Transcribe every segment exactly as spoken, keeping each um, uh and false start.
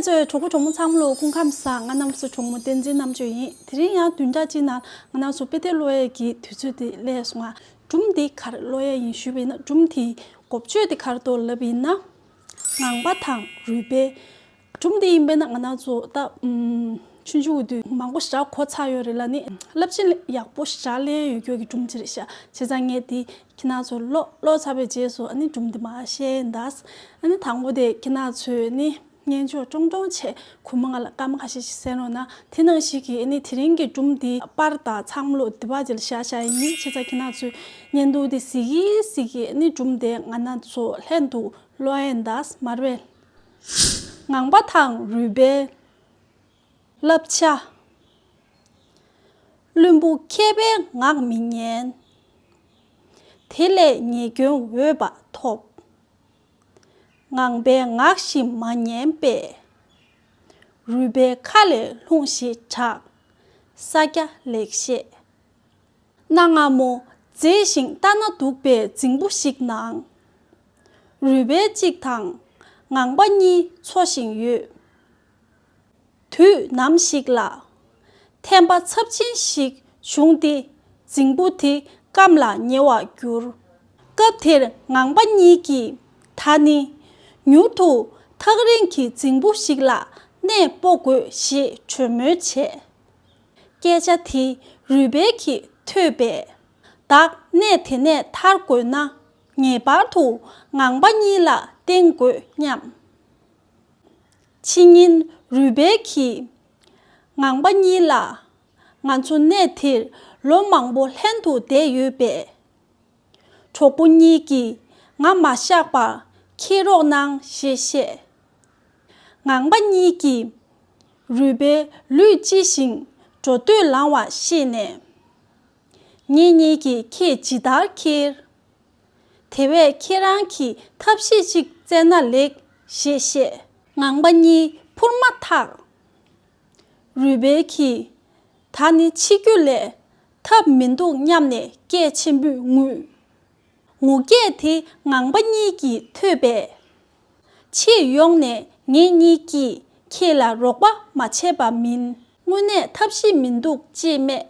ཚོས་གྲོགས་པོ་གྲོགས་མོ་ཚང་མ་ལ་སྐུ་ཁམས་བཟང་། ང་རྣམ་པ་ཚོའི་གྲོགས་མོ་བསྟན་འཛིན་རྣམ་དཔྱོད་ཡིན། དེ་རིང་ཡང་བདུན་ཕྲག་གཅིག་ནང་ང་རྣམ་ཚོ་དཔེ་དེབ་ཀློག་ཡས་ཀྱི་དུས་ཚོད་དེ་སླེབས་སོང་ང་། སྒྲུང་འདི་ག་རེ་ཀློག་ཡས་ཡིན་ཞུས་པ་ཡིན་ན། སྒྲུང་དེའི་འགོ་བརྗོད་དེ་ག་རེ་འདུག་ལབ་པ་ཡིན་ན། ངང་པ་དང་རུས་སྦལ། སྒྲུང་འདི་ཡིན་པས་ན་ང་རང་ཚོ་ད་ཨུམ་ཆུང་ཆུང་དུས་མང་པོ་ཞེ་དྲག་གོ་ཚར་ཡོད་རེད་ལ། ནི་བསླབ་བྱ་ཡག་པོ་ཞེ་དྲག་ལེན་ཡོད་རྒྱུ་གི་སྒྲུང་ཅིག་རེད་ཤག་བྱས་ཙང་ངས་འདི་ཁྱེད་རང་ཚོ་ཀློག་ཀློག་ཚར་བའི་རྗེས་སུ་ཨ་ནི་སྒྲུང་འདི་མར་བཤད་ཡིན་ད། ཨ་ནི་དང་པོ་དེ་ཁྱེད་རང་ཚོས་ནི་སྙན་ཆོག་ཀྲོང་ཀྲོང་བྱས་གུས་མོ་ང་ལ་སྐར་མ་ཁ་ཤས་ཤིག་གསན་རོགས་གནང་། དེ་ནང་བཞིན་གྱི་ཨ་ནི་དེ་རིང་གི་སྒྲུང་འདི་པར་དང་ཚང་མ་ལོ་འདི་པར་ཅིག་ལ་བཞག་བཞག་ཡིན། བྱས་ཙང་ཁྱེད་རང་ཚོས་བརྙན་ཐུང་འདི་གཟིགས་ཀྱིན་གཟིགས་ཀྱིན་ཨ་ནི་སྒྲུང་འདི་ང་རང་ཚོ་ལྷན་དུ་ཀློག་ཡིན་ད། མར་བས། ངང་པ་དང་རུས་སྦལ། བསླབ་བྱ། བླུན་པོ་མཁས་པའི་ངག་མི་ཉན། དེ་ལས་ཉེས་སྐྱོན་འོས་པ་ཐོབ། ངང་པའི་ངག་བཞིན་མ་ཉན་པས། རུས་སྦལ་ཁ་ལས་ལྷུང་ཞེས་གྲགས། ས་སྐྱ་ལེགས་བཤད། གནའ་སྔ་མོ་མཛེས་ཤིང་ལྟ་ན་སྡུག་པའི་རྫིང་བུ་ཞིག་ནང་། རུས་སྦལ་གཅིག་དང་ངང་པ་གཉིས་འཚོ་ཞིང་ཡོད། དུས་ནམ་ཞིག་ལ་ཐན་པ་ཚབས་ཆེན་ཞིག་བྱུང་སྟེ། རྫིང་བུ་དེ་སྐམ་ལ་ཉེ་བར་གྱུར། སྐབས་དེར་ངང་པ་གཉིས་ཀྱིས་ད་ནི་མྱུར་དུ་ཐག་རིང་གི་རྫིང་བུ་ཞིག་ལ་གནས་སྤོ་དགོས་ཞེས་གྲོས་མོལ་བྱས། སྐད་ཆ་དེ་རུས་སྦལ་གྱིས་ཐོས་པས། བདག་གནས་དེ་ནས་ཐར་དགོས་ན་ངེས་པར་དུ་ངང་པ་གཉིས་ལ་བརྟེན་དགོས་སྙམ། ཕྱི་ཉིན་རུས་སྦལ་གྱིས་ངང་པ་གཉིས་ལ། ང་ཚོ་གནས་དེར་ལོ་མང་པོ་ལྷན་དུ་བསྡད་ཡོད་པས། གྲོགས་པོ་གཉིས་ཀྱིས་ང་མ་བཞག་པར་འཁྱེར་རོགས་གནང་ཞེས་བཤད། ངང་པ་གཉིས་ཀྱིས་རུས་སྦལ་ལུས་ལྕི་ཞིང་འགྲོ་སྡོད་ལང་བ་ཤེས་ནས། ངེད་གཉིས་ཀྱིས་ཁྱེད་ཇི་ལྟར་འཁྱེར། དེ་བས་ཁྱེད་རང་གིས་ཐབས་ཤེས་ཅིག་བཙལ་ན་ལེགས་ཞེས་བཤད། ངང་པ་གཉིས་འཕུར་མ་ཐག་རུས་སྦལ་གྱིས་ད་ནི་འཆི་རྒྱུ་ལས་ཐབས་མི་འདུག་སྙམ་ནས་སྐད་ཆེན་པོས་ངུས། ངུ་སྐད་དེ་ངང་པ་གཉིས་ཀྱིས་ཐོས་པས། ཕྱིར་ཡོང་ནས་ངེད་གཉིས་ཀྱིས་ཁྱེད་ལ་རོགས་པ་མ་བྱས་པ་མིན། དངོས་གནས་ཐབས་ཤེས་མི་འདུག་ཅེས་སྨྲས།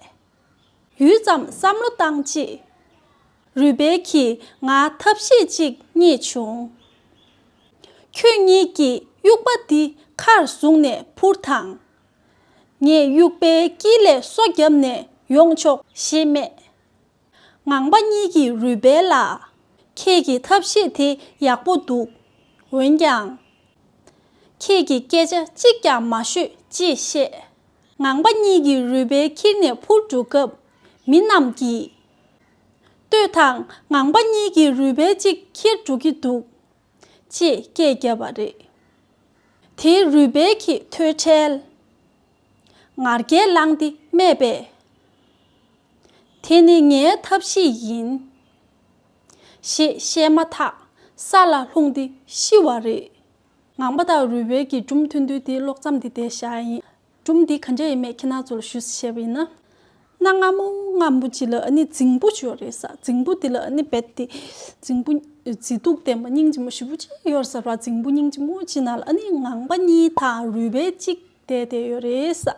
ཡུད་ཙམ་བསམ་བློ་བཏང་རྗེས། རུས་སྦལ་གྱིས་ང་ཐབས་ཤེས་ཅིག་རྙེད་བྱུང་། ཁྱོད་གཉིས་ཀྱིས་དབྱུག་པ་འདི་ཁར་བཟུང་ནས་འཕུར་དང་། ངས་དབྱུག་པའི་དཀྱིལ་ལས་སོ་བརྒྱབ་ནས་ཡོང་ཆོག་ཞེས་སྨྲས། ངང་པ་གཉིས་ཀྱིས་རུས་སྦལ་ལ། ཁྱེད་ཀྱི་ཐབས་ཤེས་དེ་ཡག་པོ་འདུག་འོན་ཀྱང་། ཁྱེད་ཀྱིས་སྐད་ཆ་གཅིག་ཀྱང་མ་ཤོད་ཅེས་བཤད། ངང་པ་གཉིས་ཀྱིས་རུས་སྦལ་འཁྱེར་ནས་འཕུར་འགྲོ་སྐབས། མི་རྣམས་ཀྱིས། ལྟོས་དང་། ངང་པ་གཉིས་ཀྱིས་རུས་སྦལ་གཅིག་འཁྱེར་འགྲོ་གི་འདུག་ཅེས་སྐད་བརྒྱབ་པ་རེད། དེར་རུས་སྦལ་གྱིས་ཐོས་འཕྲལ། ངར་སྐད་བསླངས་ཏེ་སྨྲས་པས། དེ་ནི་ངའི་ཐབས་ཤེས་ཡིན། ཞེས་བཤད་མ་ཐག་ས་ལ་ལྷུང་སྟེ་ཤི་བ་རེད། ངང་པ་དང་རུས་སྦལ་གྱི་སྒྲུང་ཐུང་ཐུང་དེ་ཀློག་མཚམས་འདི་དེ་བཞག་ཡིན། སྒྲུང་འདི་ག་འདྲ་ཡིན་མེད་ཁྱེད་རང་ཚོ་ལ་ཞུས་བཤད་པ་ཡིན་ན། གནའ་སྔ་མོ་སྔ་མོ་ཅིག་ལ་ཨ་ནི་རྫིང་བུ་ཅིག་ཡོད་རེད་ས། རྫིང་བུ་དེ་ལ་ཨ་ནི་རྦད་དེ་རྫིང་བུ་མཛེས་སྡུག་ལྡན་པ་སྙིང་རྗེ་མོ་ཞེ་པོ་ཅིག་ཡོད་རེད་ས་ར། རྫིང་བུ་སྙིང་རྗེ་མོ་ཅིག་ནང་ལ་ཨ་ནི་ངང་པ་གཉིས་དང་རུས་སྦལ་གཅིག་བསྡད་བསྡད་ཡོད་རེད་ས།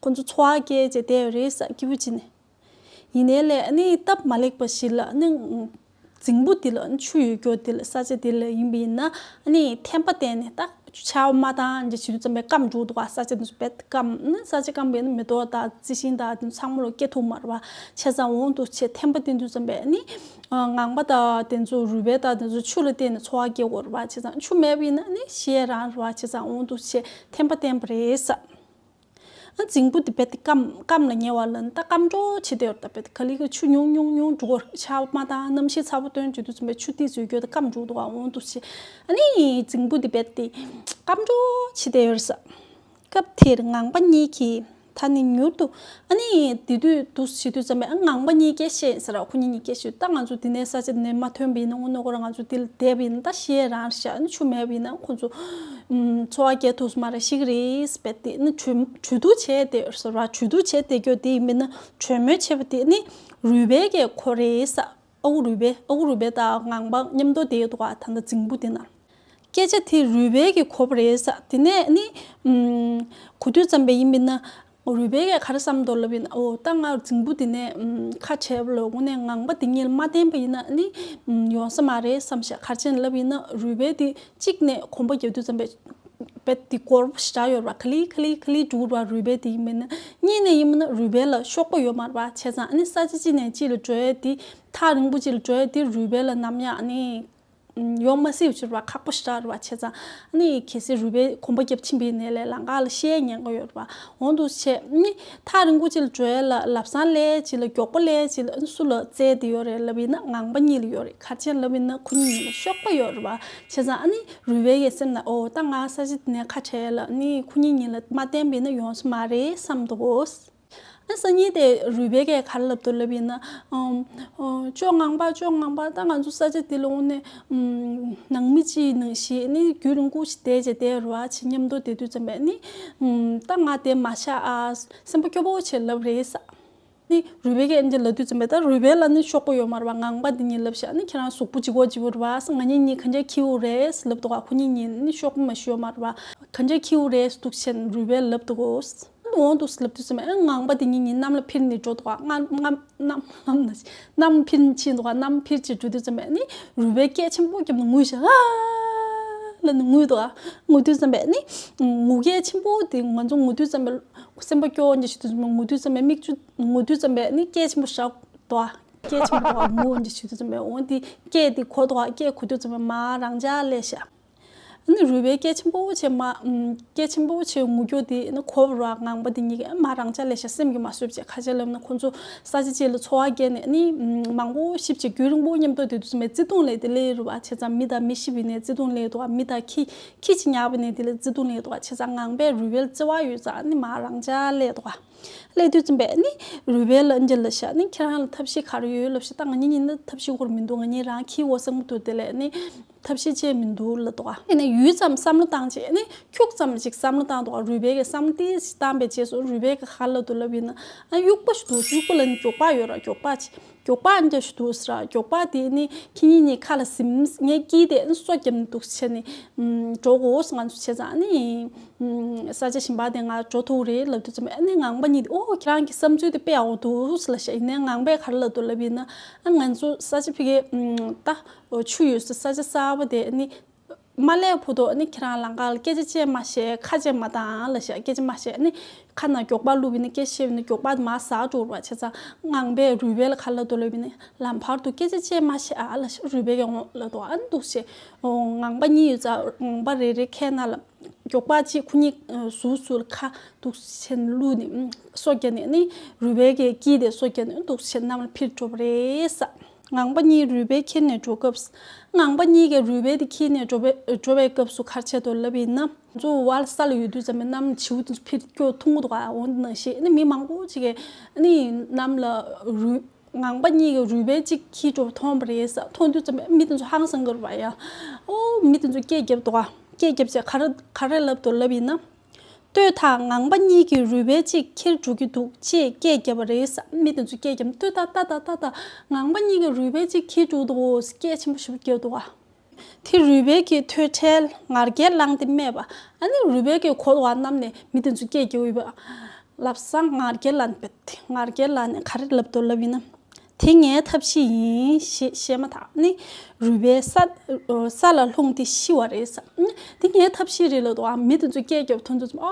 ཁོ་ཚོ་འཚོ་བ་སྐྱེལ་བྱས་བསྡད་ཡོད་རེད་ས། སྐྱིད་པོ་བྱས་ནས། ཡིན་ནའི་ལས་ཨ་ནི་སྟབས་མ་ལེགས་པ་ཞིག་ལ་ཨ་ནི་རྫིང་བུ་དེ་ལ་ཨ་ནི་ཆུ་ཡོད་རྒྱུ་དེ་ལ་ས་ཆ་དེ་ལ་ཡིན་པ་ཡིན་ན། ཨ་ནི་ཐན་པ་བསྟན་ནས་ད་ཆར་པ་མ་བཏང་འདྲ་བྱེད་དུས་ཙམ་པས་སྐམ་འགྲོ་འདུག་ག་ས་ཆ་དེ་ཚོ་རྦད་སྐམ། ཨ་ནི་ས་ཆ་སྐམ་པ་ཡིན་ན་མེ་ཏོག་དང་རྩི་ཤིང་དང་དེ་ཚོ་ཚང་མ་ལོ་སྐྱེ་ཐུབ་མ་རེད་པ། བྱས་ཙང་འོང་འདུག་བྱས་ཐན་པ་བསྟན་དུས་ཙམ་པས་ཨ་ནི་ངང་པ་དང་དེ་ཚོ་རུས་སྦལ་དང་དེ་ཚོ་ཆུ་ལ་བརྟེན་ནས་འཚོ་བ་སྐྱེལ་དགོས་རེད་པ། བྱས་ཙང་ཆུ་མེད་པ་ཡིན་ན་ཨ་ནི་ཤི་ཡས་རང་རེད་པ། བྱས་ཙང་འོང་འདུག་བྱས་ཐན་པ་བསྟན་པ་རེད་ས། ཨ་རྫིང་བུ་དེ་རྦད་དེ་སྐམ་སྐམ་ལ་ཉེ་བ་ལ་ནི་ད་སྐམ་འགྲོ་བྱེད་དེ་ཡོད་རེད། ད་རྦད་དེ་ག་ལེ་ག་ཆུ་ཉུང་ཉུང་ཉུང་འགྲོ་གི་རེད། ཆར་པ་མ་བཏང་གནམ་གཤིས་ཚ་པོ་སྟོན་བྱེད་དུས་ཙམ་པས་ཆུ་ཏོག་ཙམ་ཡོད་རྒྱུ་དེ་སྐམ་འགྲོ་འདུག་ག་འོང་འདུག་བྱས། ཨ་ནི་རྫིང་བུ་དེ་རྦད་དེ་སྐམ་འགྲོ་བྱེད་དེ་ཡོད་རེད་ས། སྐབས་དེར་ངང་པ་གཉིས་ཀྱིས་ད་ནི་མྱུར་དུ་ཨ་ནི་དེ་དུས་འདུག་བྱེད་དུས་ཙམ་པས་ཨ་ངང་པ་གཉིས་སྐད་བཤད་ཡིན་ས་ར། ཁོ་གཉིས་གཉིས་སྐད་བཤད། ད་ང་ཚོ་དེ་ནས་ས་ཆ་དེ་ནས་མ་ཐོན་པ་ཡིན་ན་དངོས་གནས་ཁོ་རང་ང་ཚོ་དེ་ལ་བསྡད་པ་ཡིན་ན་ད་ཤི་ཡས་རང་རེད་ཤག་ཨ་ནི་ཆུ་མེད་པ་ཡིན་ན་ཁོ་ཚོ་ཨུམ་འཚོ་བ་སྐྱེལ་ཐུབ་ས་མ་རེད། ཤི་གི་རེད་ཟེར་བས་དེ་ནི་གྲོས་གྲོས་བསྡུར་བྱས་བསྡད་ཡོད་ས་ར། གྲོས་བསྡུར་བྱས་བསྡད་རྒྱུ་དེ་ཡིན་པས་ན་གྲོས་མོལ་བྱས་པ་དེ་ནི་རུས་སྦལ་གྱི་ཁོ་རེད་ས། ཨ་ཁུ་རུས་སྦལ། ཨ་ཁུ་རུས་སྦལ་དང་ངང་པ་མཉམ་དུ་བསྡད་ཡོད་འདུག་ག་ད་ལྟ་རྫིང་བུ་དེ་ན། སྐད་ཆ་དེ་རུས་སྦལ་གྱིས་གོ་བ་རེད་ས། དེ་ནས་ནི་ཨུམ་གོ་དུས་ཙམ་པ་ཡིན་པས་ན་རུས་སྦལ་གྱིས་ག་རེ་བསམ་འདུག་ལབ་ཡིན་ན། ཨོ་ད་ང་རྫིང་བུ་དེ་ནས་ཨུམ་ཁ་བྲལ་བ་ལ་དངོས་གནས་ངང་པ་དེ་གཉིས་ལ་མ་བརྟེན་པ་ཡིན་ན་ནི་ཨུམ་ཡོང་ས་མ་རེད་བསམ་ཤག་ག་རེ་བྱས་ནས་ལབ་ཡིན་ན་རུས་སྦལ་དེ་གཅིག་ནས་གོམ་པ་རྒྱབ་དུས་ཙམ་པ་རྦད་དེ་སྒོར་པོ་ཞེ་དྲག་ཡོད་རེད་པ། ག་ལེ་ག་ལེ་ག་ལེ་འགྲོ་གི་རེད་པ། རུས་སྦལ་དེ་ཡིན་པས་ན། གཉིས་ནས་ཡིན་པས་ན་རུས་སྦལ་ལ་གཤོག་པ་ཡོད་མ་རེད་པ། བྱས་ཙང་ཨ་ནི་ས་ཆ་གཅིག་ནས་གཅིག་ལ་འགྲོ་ཡ་དེ། ཐག་རིང་པོ་གཅིག་ལ་འགྲོ་ཡ་དེ་རུས་སྦལ་ལ་ནམ་ཡང་ཨ་ནི་ཡོང་མ་སྲིད་པ་ཅིག་རེད་པ། ཁག་པོ་ཞེ་དྲག་རེད་པ། བྱས་ཙང་ཨ་ནི་གལ་སྲིད་རུས་སྦལ་གོམ་པ་རྒྱབ་ཕྱིན་པ་ཡིན་ནའི་ལས་ལམ་ཁ་ལ་ཤི་ཡའི་ཉེན་ཁ་ཡོད་རེད་པ། འོ་འདུག་བྱས་ཨ་ནི་ཐག་རིང་པོ་གཅིག་ལ་འགྲོ་ཡ་ལ་ལམ་སང་སླེབས་ཡ་ཅིག་ལ་མགྱོགས་པོ་སླེབས་ཡ་ཅིག་ལ་ཨ་ནི་སུ་ལ་རྩལ་དེ་ཡོད་རེད་ལབ་ཡིན་ན་ངང་པ་གཉིས་ལ་ཡོད་རེད། ག་རེ་བྱས་ལབ་ཡིན་ན་ཁོ་གཉིས་གཉིས་ལ་གཤོག་པ་ཡོད་རེད་པ། བྱས་ཙང་ཨ་ནི་རུས་སྦལ་གྱི་སེམས་ནང་ཨོ་ད་ང་ས་ཆ་དེ་ནས་ཁ་བྲལ་ལ་ཨ་ནི་ཁོ་གཉིས་གཉིས་ལ་མ་བརྟེན་པ་ཡིན་ན་ཡོང་ས་མ་རེད་བསམ་འདུག་ཨ་སང་ཉིན་དེ་རུས་སྦལ་གྱིས་ག་རེ་ལབ་འདུག་ལབ་ཡིན་ན། ཨམ། ཨོ། ཅོ་ངང་པ་ཅོ་ངང་པ། ད་ང་ཚོ་ས་ཆ་འདི་ལ་འོང་ནས། ཨམ། ནང་མི་གཅིག་ནང་བཞིན་ནི་རྒྱུན་རིང་པོ་ཞིག་བསྡད་བྱས་བསྡད་རུ་བ་ཆེ་མཉམ་དུ་བསྡད་དུས་ཙམ་པས་ནི། ཨམ། ད་ང་དེ་མ་ཤ་ཨ། སེམས་པ་སྐྱོ་པོ་བྱས་ལབ་རེད་ས། ནི་རུས་སྦལ་གྱིས་ཨེ་འདྲ་ལབ་དུས་ཙམ་པས་ད་རུས་སྦལ་ལ་ནི་གཤོག་པ་ཡོད་མ་རེད་པ། ངང་པ་འདི་གཉིས་ལབ་ཤག་ནི་ཁྱེད་རང་གཟུགས་པོ་གཅིག་པོ་གཅིག་པོ་རེད་པ། ང་གཉིས་གཉིས་ག་འདྲ་འཁྱེར་དགོས་རེད་ལབ་འདུག་ག་ཁོ་གཉིས་གཉིས་ནི་གཤོག་པ་མ་ཤི་ཡོད་མ་རེད་པ། ག་འདྲ་འཁྱེར་དགོས་རེད་འདུག་བྱས་ནས་རུས་སྦལ་ལབ་འདུག་གོ་འོང་འདུག་ལབ་དུས་ཙམ་པས་ཨ་ངང་པ་དེ་གཉིས་གཉིས་གནམ་ལ་འཕུར་ནས་འགྲོ་འདུག་ག་གནམ་གནམ་གནམ་གནམ་ལ་གནམ་འཕུར་ཕྱིན་འདུག་ག་གནམ་འཕུར་ཕྱིན་འགྲོ་དུས་ཙམ་པས་ནི་རུས་སྦལ་སྐད་ཆེན་པོ་བརྒྱབ་ནས་ངུས་ཤག་ཨ་ལབ་ནས་ངུས་འདུག་ག་ངུ་དུས་ཙམ་པས་ནི་ངུ་སྐད་ཆེན་པོ་དེ་ང་ཚོ་ངུ་དུས་ཙམ་པས་སེམས་པ་སྐྱོ་བོ་འདྲ་ཞིག་དུས་ཙམ་པས་ངུ་དུས་ཙམ་པས་མིག་ཆུ་ངུ་དུས་ཙམ་པས་ནི་སྐད་ཆེན་པོ་བཞག་འདུག་ག་སྐད་ཆེན་པོ་འདུག་ག་ངུ་འདྲ་ཞིག་དུས་ཙམ་པས་འོ་དེ་སྐད་དེ་གོ་འདུག་ག་སྐད་གོ་དུས་ཙམ་པས་མར་རང་འཇགས་སླེབས་ཤག་ཨ་ནི་རུས་སྦལ་སྐད་ཆེན་པོ་བྱས་མ། ཨམ། སྐད་ཆེན་པོ་བྱས་ངུ་རྒྱུ་དེ་ནི་གོ་བ་ར་ངང་པ་དེ་གཉིས་ཀྱིས་མ་རང་འཇགས་ལས་ཤག་སེམས་ཀྱིས་མ་བཟོད་བྱས། ག་རེ་ལབ་ན་ཁོ་ཚོ་ས་ཆ་གཅིག་ལ་འཚོ་བ་སྐྱེལ་ནས་ནི་མང་པོ་ཤི་བྱས་རྒྱུན་རིང་པོ་མཉམ་དུ་བསྡད་དུས་ཙམ་པས་བརྩེ་དུང་ལས་དེ་སླེབས་རུ་བ། བྱས་ཙང་མི་དང་མི་ཤི་བའི་ནས་བརྩེ་དུང་སླེབས་འདུག་ག་མི་དང་ཁྱི་ཁྱི་གཅིག་ཉར་བའི་ནས་དེ་ལ་བརྩེ་དུང་སླེབས་འདུག་ག་བྱས་ཙང་ངང་པས་རུས་སྦལ་བརྩེ་བ་ཡོད་ཙང་ནི་མ་རང་འཇགས་སླེབས་འདུག་ག་སླེབས་དུས་ཙམ་པས་ནི་རུས་སྦལ་ལ་འདི་ལབ་ཤག་ནི་ཁྱེད་རང་ལ་ཐབས་ཤེས་ག་རེ་ཡོད་ལབ་ཤག་ད་ང་གཉིས་གཉིས་ནི་ཐབས་ཤེས་ཁུར་མི་འདུག་ང་གཉིས་རང་ཁྱི་འོ་སྲང་མོ་འདུག་དེ་ལས་ནི། ཐབས་ཤེས་བྱས་མི་འདུག་ལབ་འདུག་ག་ཨ་ནི་ཡུད་ཙམ་བསམ་བློ་བཏང་བྱས་ནི་ཁྱུག་ཙམ་ཞིག་བསམ་བློ་བཏང་འདུག་ག་རུས་སྦལ་གྱིས་བསམ་བློ་ཏོག་ཙམ་བཏང་བའི་རྗེས་སུ་རུས་སྦལ་གྱིས་ག་རེ་ལབ་འདུག་ལབ་ཡིན་ན། ཨ་དབྱུག་པ་ཞིག་འདུག་དབྱུག་པ་ལ་ནི་མགྱོགས་པ་ཡོད་ར། མགྱོགས་པ་ཅིག་མགྱོགས་པ་ཨ་འདྲ་ཞིག་འདུག་ཟེར་ར། མགྱོགས་པ་དེ་ནི་ཁྱེད་གཉིས་གཉིས་ཁ་ལ་ཟིན་ངས་དཀྱིལ་དེ་ཨ་ནི་སོ་བརྒྱབ་ནས་འདུག་བྱས་ནས་འགྲོ་དགོས་ང་ཚོ་བྱས་ཙང་ཨ་ནི་ས་ཆ་གཞན་པ་དེ་ང་འགྲོ་ཐུབ་རེད་ལབ་དུས་ཙམ་ཨ་ནི་ངང་པ་གཉིས་དེ་ཨོ་ཁྱེད་རང་གི་བསམ་ཚུལ་དེ་དཔེ་ཡག་པོ་འདུག་ལབ་ཤག་ཡིན་ནའི་ངང་པས་ག་རེ་ལབ་འདུག་ལབ་ཡིན་ན། ཨ་ང་ཚོ་ས་ཆ་ཕ་གི་ད། ཆུ་ཡོད་ས་ས་ཆ་གསར་པ་དེ་ནི་མ་སླེབས་བར་དུ་ནི་ཁྱེད་རང་ལམ་ཁ་ལ་སྐད་ཆ་བཤད་མ་བཤད་ཁ་བཤད་མ་བཏང་ལབ་ཤག་སྐད་ཆ་མ་བཤད་ནི་ཁ་ནང་མགྱོགས་པ་བླུགས་པ་ཡིན་ན་སྐད་ཆ་བཤད་པ་ཡིན་ན་མགྱོགས་པ་དེ་མར་ཟག་འགྲོ་བ་བྱས་ཙང་ངང་པས་རུས་སྦལ་ལ་ག་རེ་ལབ་འདུག་ལབ་ཡིན་ན་ལམ་བར་དུ་སྐད་ཆ་བཤད་མ་བཤད་ཨ་ལབ་ཤག་རུས་སྦལ་གྱིས་འོང་ལབ་འདུག་ཨ་ནི་འདུག་བྱས་ངང་པ་གཉིས་ཡོད་ཙང་ངང་པ་རེ་རེ་ཁའི་ནང་ལ་མགྱོགས་པ་ཅིག་ཁོ་གཉིས་ཟུར་ཟུར་ལ་ཁ་འདུག་བྱས་ནས་བླུགས་ནས་སོ་བརྒྱབ་ནས་ནི་རུས་སྦལ་གྱི་དཀྱིལ་དེ་སོ་བརྒྱབ་ནས་འདུག་བྱས་གནམ་ལ་འཕུར་འགྲོ་བ་རེད་ས། ངང་པ་གཉིས་རུས་སྦལ་ཁྱེར་ནས་འགྲོ་སྐབས། ངང་པ་གཉིས་ཀྱིས་རུས་སྦལ་དེ་ཁྱེར་ནས་འགྲོ་བའི་འགྲོ་བའི་སྐབས་སུ་ག་རེ་བྱས་འདུག་ལབ་ཡིན་ན། ང་ཚོ་བལ་ས་ལ་ཡོད་དུས་ཙམ་པའི་གནམ་བྱིའུ་དེ་ཚོ་འཕུར་སྐྱོད་ཐུང་ངུ་འདུག་ག་འོ་འདི་ནང་བཞིན་ནི་མི་མང་པོ་ཅིག་གིས་ནི་གནམ་ལ་རུས་ངང་པ་གཉིས་ཀྱིས་རུས་སྦལ་གཅིག་འཁྱེར་འགྲོ་བ་མཐོང་བ་རེད་ས། མཐོང་དུས་ཙམ་པའི་མི་དེ་ཚོ་ཧང་སང་གི་རེད་པ་ཡ། ཨོ་མི་དེ་ཚོ་སྐད་བརྒྱབ་འདུག་ག་སྐད་བརྒྱབ་བྱས་ག་རེ་ག་རེ་ལབ་འདུག་ལབ་ཡིན་ན། ལྟོས་དང་ངང་པ་གཉིས་ཀྱིས་རུས་སྦལ་གཅིག་འཁྱེར་འགྲོ་གི་འདུག་ཅེས་སྐད་བརྒྱབ་པ་རེད་ས། མི་དེ་ཚོ་སྐད་བརྒྱབ་ལྟོས་དང་ལྟ་དང་ལྟ་དང་ངང་པ་གཉིས་ཀྱིས་རུས་སྦལ་གཅིག་འཁྱེར་འགྲོ་འདུག་སྐད་ཆེན་པོ་ཞིག་བརྒྱབ་འདུག་ག་དེ་རུས་སྦལ་གྱིས་ཐོས་འཕྲལ་ངར་སྐད་བསླངས་ཏེ་སྨྲས་པ། ཨ་ནི་རུས་སྦལ་གྱིས་གོ་འདུག་ག་གནམ་ནས་མི་དེ་ཚོ་སྐད་རྒྱག་ཡོད་པ། ལམ་སང་ངར་སྐད་བསླངས་པས། ངར་སྐད་བསླངས་ནས་ག་རེ་ལབ་འདུག་ལབ་ཡིན་ན། དེ་ངའི་ཐབས་ཤེས་ཡིན་ཞེས་བཤད་མ་ཐག་ནི་རུས་སྦལ་ས་ས་ལ་ལྷུང་སྟེ་ཤི་བ་རེད་ས། ནི་དེ་ངའི་ཐབས་ཤེས་རེད་ལབ་འདུག་ག་མི་དེ་ཚོ་སྐད་རྒྱབ་ཐོན་དུས་ཙམ་ཨ་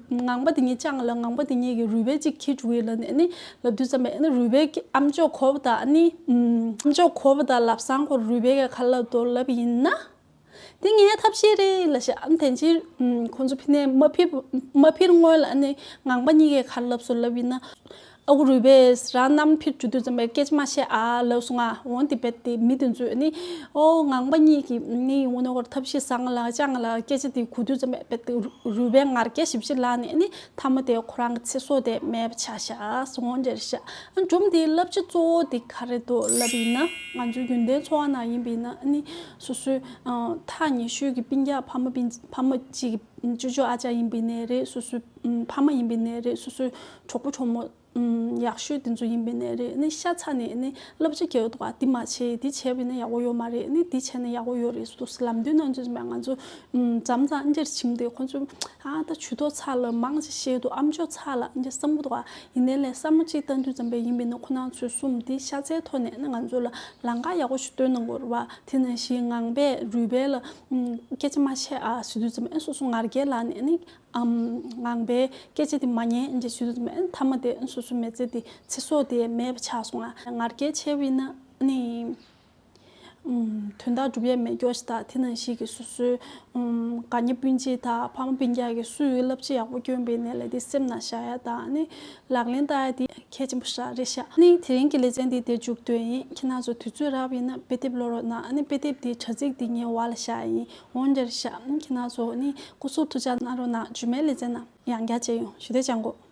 ངང་པ་དེ་གཉིས་ཅང་ལ་ངང་པ་དེ་གཉིས་ཀྱིས་རུས་སྦལ་གཅིག་འཁྱེར་འགྲོ་གི་ལབ་ནས་ནི་ལབ་དུས་ཙམ་པས་ནི་རུས་སྦལ་གྱི་ཨམ་ཅོག་གོ་བ་དང་ནི་ཨམ་ཅོག་གོ་བ་དང་ལམ་སང་ཁོ་རུས་སྦལ་གྱིས་ག་རེ་ལབ་འདུག་ལབ་ཡིན་ན། འདི་ངའི་ཐབས་ཤེས་རེད་ལབ་ཤག་ཨ་ནི་དེ་ཕྱིར་ཁོང་ཚོ་ཕི་ནས་མ་ཕེབས་མ་ཕེབས་སྔོན་ལ་ཨ་ནི་ངང་པ་གཉིས་ཀས་ག་རེ་ལབ་སོང་ལབ་ཡིན་ན། ཨ་ཁུ་རུས་སྦལ་རང་གནམ་འཕུར་འགྲོ་དུས་ཙམ་པས་སྐད་ཆ་མ་བཤད་ཨ་ལབ་སོང་ང་། འོ་འདི་རྦད་དེ་མི་དེ་ཚོས་ཨ་ནི་ཨོ་ངང་པ་གཉིས་ཀྱིས་ནི་འོ་ནི་ཁོར་ཐབས་ཤེས་བཟང་ལ་ཅང་ལ་སྐད་ཆ་དེ་གོ་དུས་ཙམ་པས་རྦད་དེ་རུས་སྦལ་ངར་སྐད་ཞིབ་ཞིབ་ལངས་ནས་ཨ་ནི་མཐའ་མ་དེ་ཁོ་རང་གི་ཚེ་སྲོག་དེ་མེད་པ་ཆགས་ཤག་སོང་འདྲ་ཤག་ཨ་སྒྲུང་འདིའི་བསླབ་བྱ་གཙོ་བོ་དེ་ག་རེ་འདུག་ལབ་ཡིན་ན། ང་ཚོའི་རྒྱུན་ལྡན་འཚོ་བ་ནང་ཡིན་པ་ཡིན་ན་ཨ་ནི་སོ་སོའི་ཐག་ཉེ་ཤོས་ཀྱི་སྤུན་ཀྱག་ཕ་མ་སྤུན་ཕ་མ་གཅིག་གི་ཅོ་ཅོ་ཨ་ཅག་ཡིན་པ་ཡིན་ནའི་རེད། སོ་སོའི་ཕ་མ་ཡིན་པ་ཡིན་ནའི་རེད། སོ་སོའི་གྲོགས་པོ་གྲོགས་མོ་ ཡག་ཤོས་དེ་ཚོ་ཡིན་པའི་ནས་རེད། ནི་ཤ་ཚ་ནས་ནི་བསླབ་བྱ་རྒྱག་ཡོད་དོ། འདི་མ་བྱེད། འདི་བྱས་པ་ཡིན་ན་ཡག་པོ་ཡོད་མ་རེད། ནི་འདི་བྱས་ན་ཡག་པོ་ཡོད་རེད་ཟེར་དུས་ལམ་སྟོན་གནང་ཚུལ་ཅིག་མེད། ང་ཚོ་ཨམ་མཚམས་མཚམས་ཨ་འདྲར་ཕྱིན་དུས་ཁོང་ཚོས་ཨ་ད་ཇུས་གཏོགས་ཚ་ལ་མང་ཆེ་བཤད་འདུག་ཨམ་ཅོག་ཚ་ལ་ཨ་འདྲ་བསམ་གྱི་འདུག་ཡིན་ནའི་ལས་བསམ་བློ་གཅིག་བཏང་དུས་ཙམ་པ་ཡིན་པ་ཡིན་ན་ཁོ་རང་ཚོས་གསུངས་འདི་ཤ་ཚའི་ཐོག་ནས་ནི་ང་ཚོ་ལ་ལམ་ཁ་ཡག་པོ་ཞིག་སྟོན་གནང་དགོས་རེད་པ། དེ་ནང་བཞིན་ངང་པས་རུས་སྦལ་ལ་ཨམ་སྐད་ཆ་མ་བཤད་ཨ་ཟེར་དུས་ཙམ་པ་ཨ་སོ་སོ་ངར་སྐད་ལབ་ནས་ནི། ཨམ། ངང་པས་སྐད་ཆ་དེ་མ་ཉན་ཅེས་ཞུ་དུས་མཐའ་མ་དེ་སོ་སོའི་མི་ཚེ་དེ་ཚེ་སྲོག་དེ་མེད་པ་ཆགས་སོང་ང་། ངར་སྐད་ཆེ་བས་ན་ནི། ཨམ། དོན་དག་སྒྲུབ་ཡ་མེད་སྐྱོ་ཞིག་དང་དེ་ནང་བཞིན་གྱི་སོ་སོའི་ཨམ། དགའ་ཉེ་སྤུན་མཆེད་དང་ཕ་མ་སྤུན་ཀྱག་གིས་སུས་བསླབ་བྱ་ཡག་པོ་བསྐྱོན་པའི་ནས་ལས་དེ་སེམས་ནང་བཞག་ཡ་དང་ནི། ལག་ལེན་བསྟར་ཡ་དེ་གལ་ཆེན་པོ་ཞིག་རེད་ཤག་ནི་དེ་རིང་གི་ལེ་ཚན་འདི་དེ་མཇུག་བསྡུས་ཡིན། ཁྱེད་རང་ཚོ་དུས་ཚོད་རག་པ་ཡིན་ན་དཔེ་དེབ་ཀློག་རོགས་གནང་། ཨ་ནི་དཔེ་དེབ་འདིའི་དྲ་ཚིགས་འདི་ངའི་འོག་ལ་བཞག་ཡིན། འོང་འདིར་བཞག་ཨ་ནི་ཁྱེད་རང་ཚོ་ནི་སྐུ་གཟུགས་ཐུགས་ཅག་གནང་རོགས་གནང་། རྗེས་མའི་ལེ་ཚན་ནང་ཡང་བསྐྱར་མཇལ་ཡོང་། ཞུ་བདེ་ཅང་གོ།